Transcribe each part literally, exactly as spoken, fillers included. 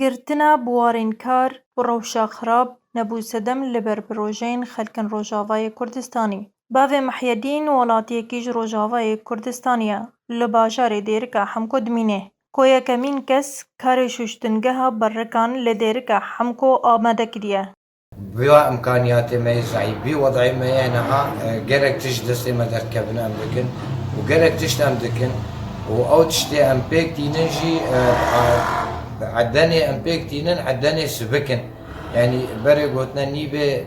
Girtina bi warên kar û rewşa xirab nebû sedem li ber projeyên xelkên Rojavayê Kurdistanî. Bavê Mihyedîn welatiyekî ji Rojavayê Kurdistanî ye, li bajarê Dêrika Hemko dimîne. Ko yekemîn kes karê şuştingeha berrikan li Dêrika Hemko amade kiriye. Bi va imkaniyatê me yê zeîf, bi wedayê me yê niha, e, gelek tişt destê me derdikevin em dikin û gelek tişt em dikin û ew tiştê em pêk tînin jî, e, a, edenê em pêk tînin, edenê sibik in. Yanî berê gotine nîvê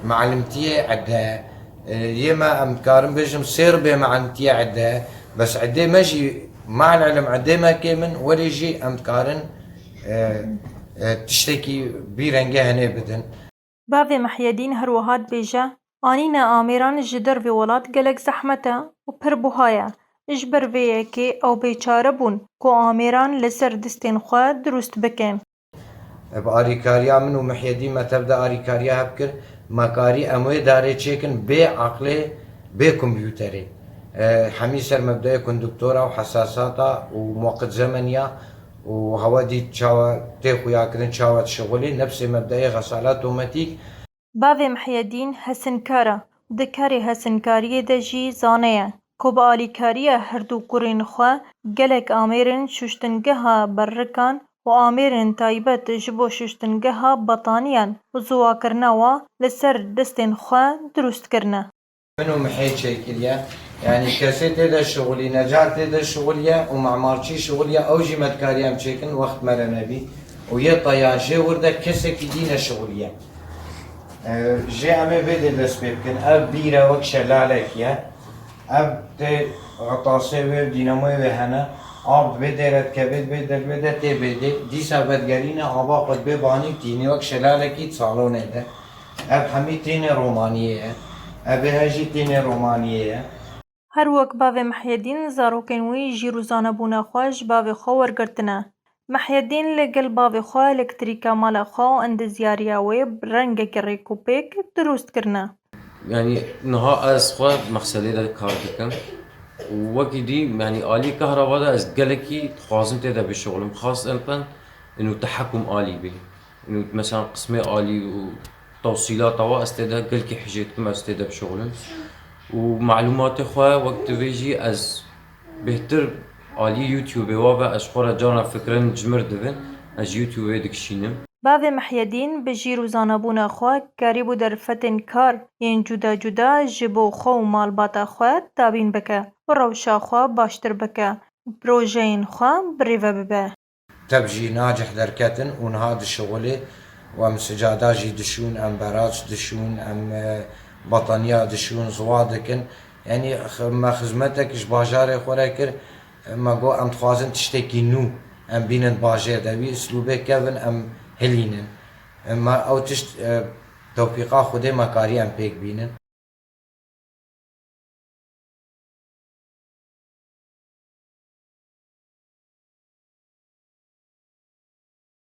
mealimtiyê ede, e, yê me em dikarin bêjim sêr bê mealimtiyê ede, bes edê me jî mal ilim edê me kêm in, welê jî em dikarin, e, e, tiştekî bî rengê henê bidin. Bavê Mihyedîn her wiha dibêje, anîna amêran ji dervê welat gelek zehmet e û pir buha ye. Ji ber vê yekê ew bêçare bûn ku amêran li ser distên xwe dirust bikin. Bi alîkariya min û Mihyedîn me tev de alîkariya hev kir, me karî em wê darê çêkin bê aqlê, bê kompûterê. E, hemî ser mebdeyê konduktora û hesasata û muqit zemeniya û hewa dît çawa tê xuyakirin, çawa dişixulê, nefsê mebdeyê xesala otomatîk. Bavê Mihyedîn hesinkar e û di karê hesinkariyê de jî zane ye ku bi alîkariya her du kurên xwe gelek amêrên şuştingeha berrikan û amêrên taybet ji bo şuştingeha betaniyan û ziwakirina wa li ser destên xwe dirust kirine. Min û Mihê çêkiriye. Yanî kesê tê de şixulî, Necar tê de şixuliye û Memarçî şixuliye, ew jî me dikarî em çêkin, wext me re nebî. Û yê teya jê wir de kesekî dî neşixuliye. E, jê em ê vê dê dest pê bikin. Ev bîr e, wek şelalekî ye. Ev tê xetasê wê, dînamoyê wê hene. Av vê dê re dikeve, vê dê, vê de tê vê dê. Dîsa vedigerîne, ava xwe dibê banî û tînî wek şelalekî salonê de. Ev hemî tînê romaniyê ye. Ev ê he jî tînê romaniyê ye. Her wek bavê Mihyedîn, zarokên wî jîr û zanebûna xwe ji bavê xwe wergirtine. Mihyedîn li gel bavê xwe elektrîka mala xwe û endezyariya wê bi rengekî rêkûpêk dirust kirine. Yanî niha ez xwe mexselê de kar dikim û wekî dî, yanî alî kahraba de ez gelekî dixwazim tê de bişixulim. Xaseten ino tehekum alî bê. Ino mesela qismê alî û tewsîlata wa ez tê de gelkî hijê dikim, ez tê de bişixulim. Û malûmatê xwe wek tu vê jî ez bêhtir alî YouTubeê wa ve ez xwe re carna fikirên ji mir dibin, ez ji YouTubeê dikişînim. Bavê Mihyedîn bi jîr û zanabûna xwe karîbû derfetên kar yên cuda cuda ji bo xwe û malbata xwe dabîn bike, bi rewşa xwe baştir bike, projeyên xwe birêve bibe. Tev jî nacih derketin û niha dişixulê û em sicada jî dişûn, em beraç dişûn, em, e, bataniya dişûn, ziwa dikin. Yanî x-, me xizmetek ji bajarê xwe re kir, me got em dixwazin tiştekî nû em bînin bajêr de, wî uslûbê kevin em hilînin. Me ew tişt, e, tewfîqa Xwedê me karî em pêk bînin.